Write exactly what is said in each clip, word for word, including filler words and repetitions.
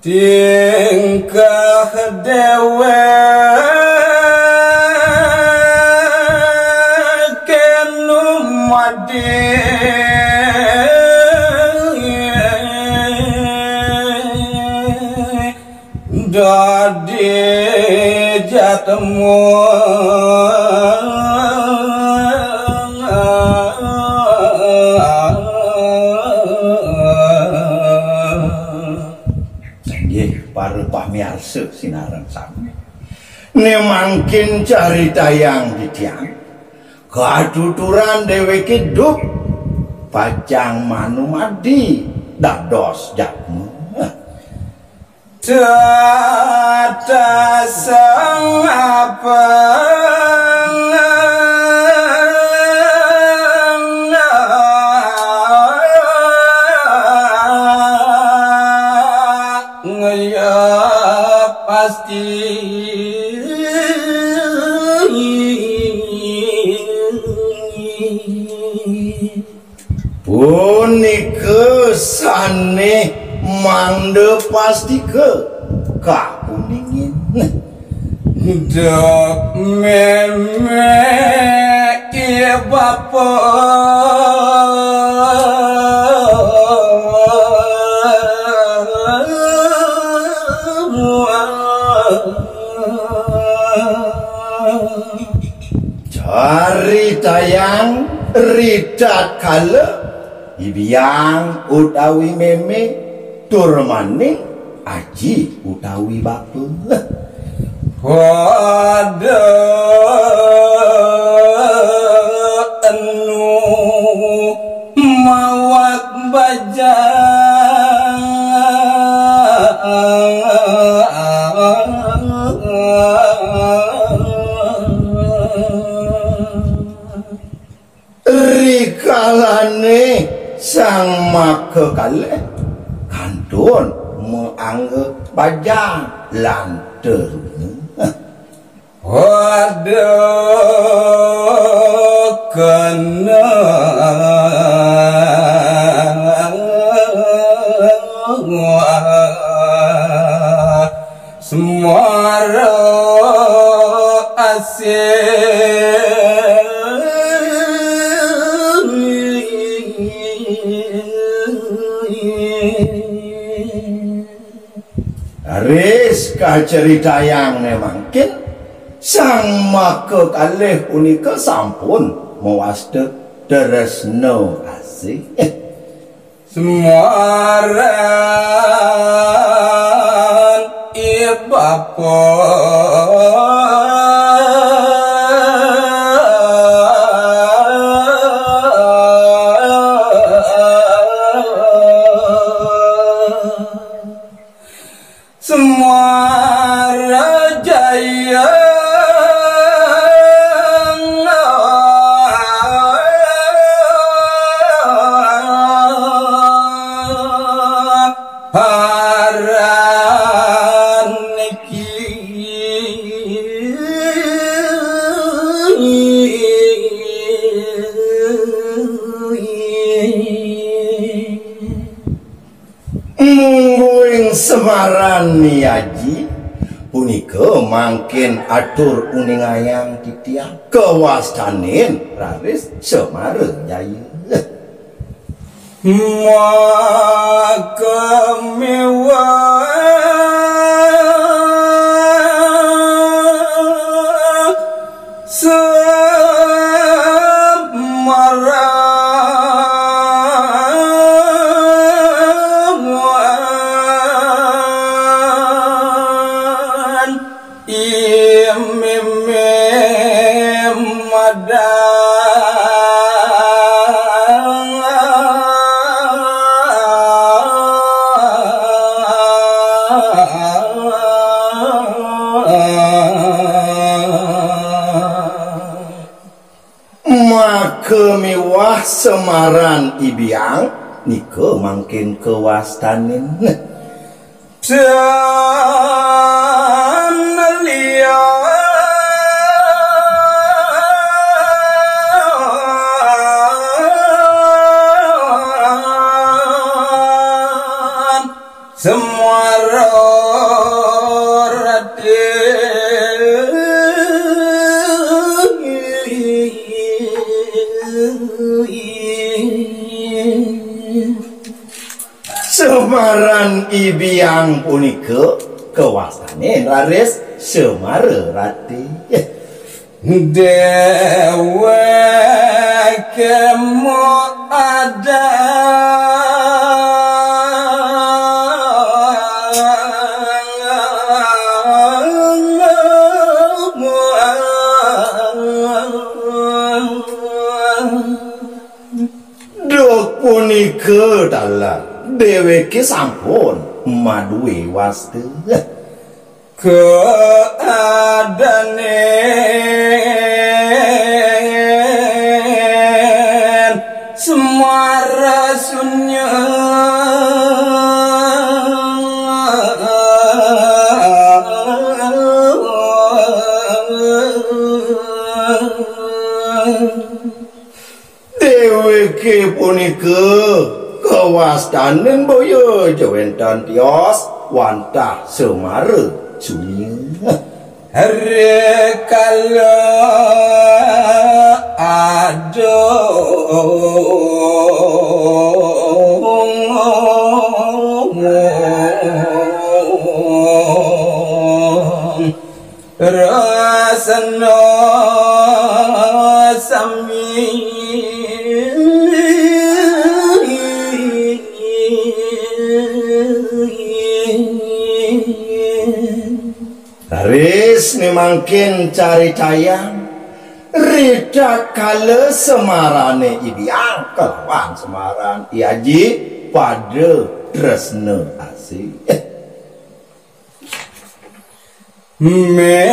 Tingkah déwéké nu madé dadi jatmu. Inggih, para pamiarsa sinareng sami. Né mangkin caritayang titiang, katuturan déwéké duk pacang manumadi dados jatmu. Tatasang apang ngaya pasti. Punika sané mangda pastika kauningin. Duk mémé i bapa caritayang ritatkala i biang utawi mémé tur maning aji utawi bapa. Pada enu mawak bajang. Rikalané sang makakalih kantun maangga bajang lan teruna. Pada kena semara asih. Raris kacaritayang né mangkin, sang makakalih punika sampun mawasta tresna asih. Semaran i bapa. Semuara Jaya. Paran niki. Mungguing semaran ni Aji, punika mangkin atur uningayang titiang kawastanin raris Semara Jaya. Maka miwah semaran i mémé madang. Maka miwah semaran i biang, nika mangkin kawastanin. Tan lian. Semuara Biang punika kawastanin raris Semara Ratih. Déwéké muadan. Duk punika taler déwéké sampun madué wasta. Keadanin Semara Sunyi. Déwéké punika kawastanin boya ja wénten tios wantah Semara Sunyi. Rikala adung tresna sami. Raris né mangkin caritayang, ritatkala Semarané I Biang kalawan Semaran I Aji pada tresna asih. Mémé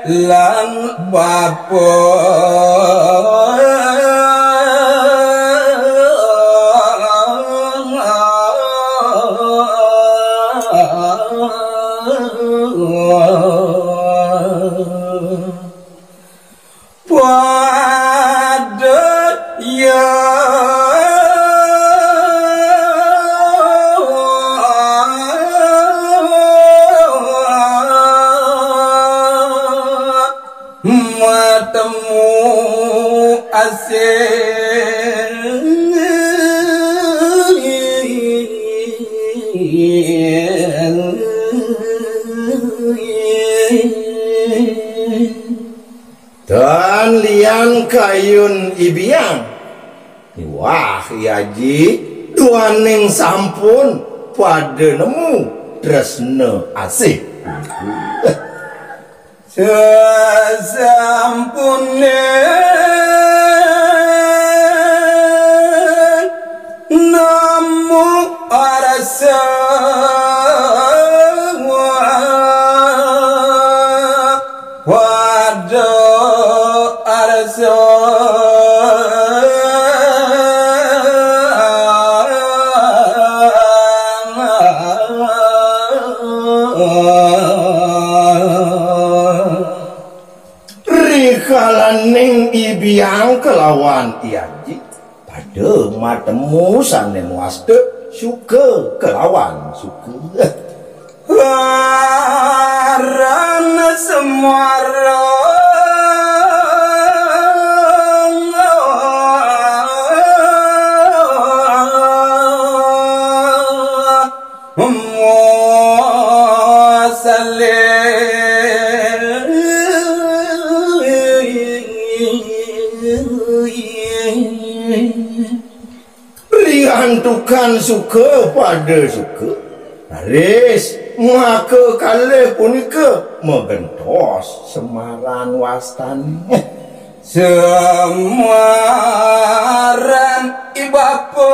lan bapa. Pada ya matemu asih. Tan lian kayun I Biang miwah I Aji, duaning sampun pada nemu tresna asih. Sasampuné nemu arsa. Pada arsa. Rikalaning I Biang kalawan I Aji pada matemu sané mawasta suka kalawan suka. Aran Semara. Musalin. Riantukan suka pada suka, raris maka kalih punika magentos Semaran wastané. Semaran I Bapa.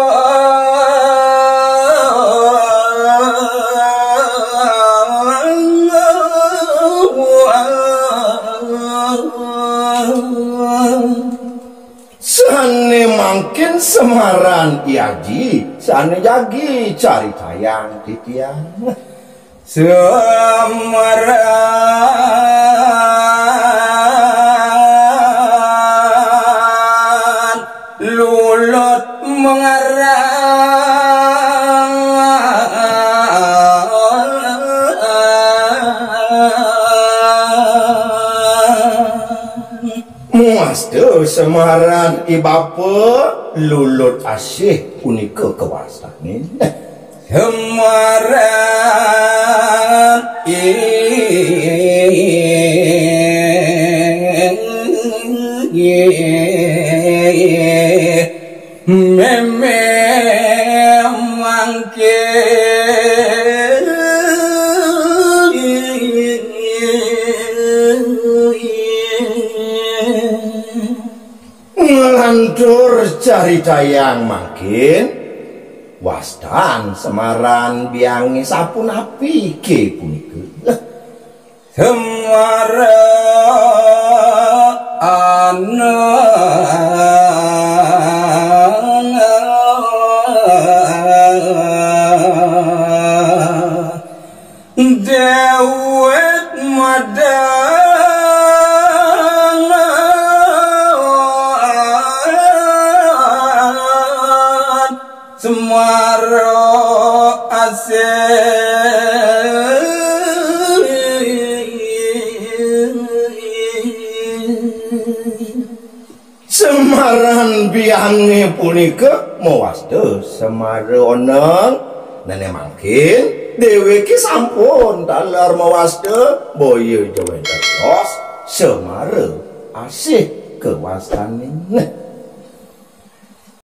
Sané mangkin Semaran I Aji, sané jagi caritayang titiang. Semaran lulut mengarang. Muasta Semaran I Bapa. Lulut asih punika kawastané. Semaran inggih mémé mangkin. Nglantur caritayang mangkin, wastan Semaran Biangé sapunapi ké punika? Semara ana déwék madang Semara asih. Semaran Biangé punika mawasta Semara Oneng. Néné mangkin déwéké sampun taler mawasta, boya ja wénten tos Semara Asih kawastané.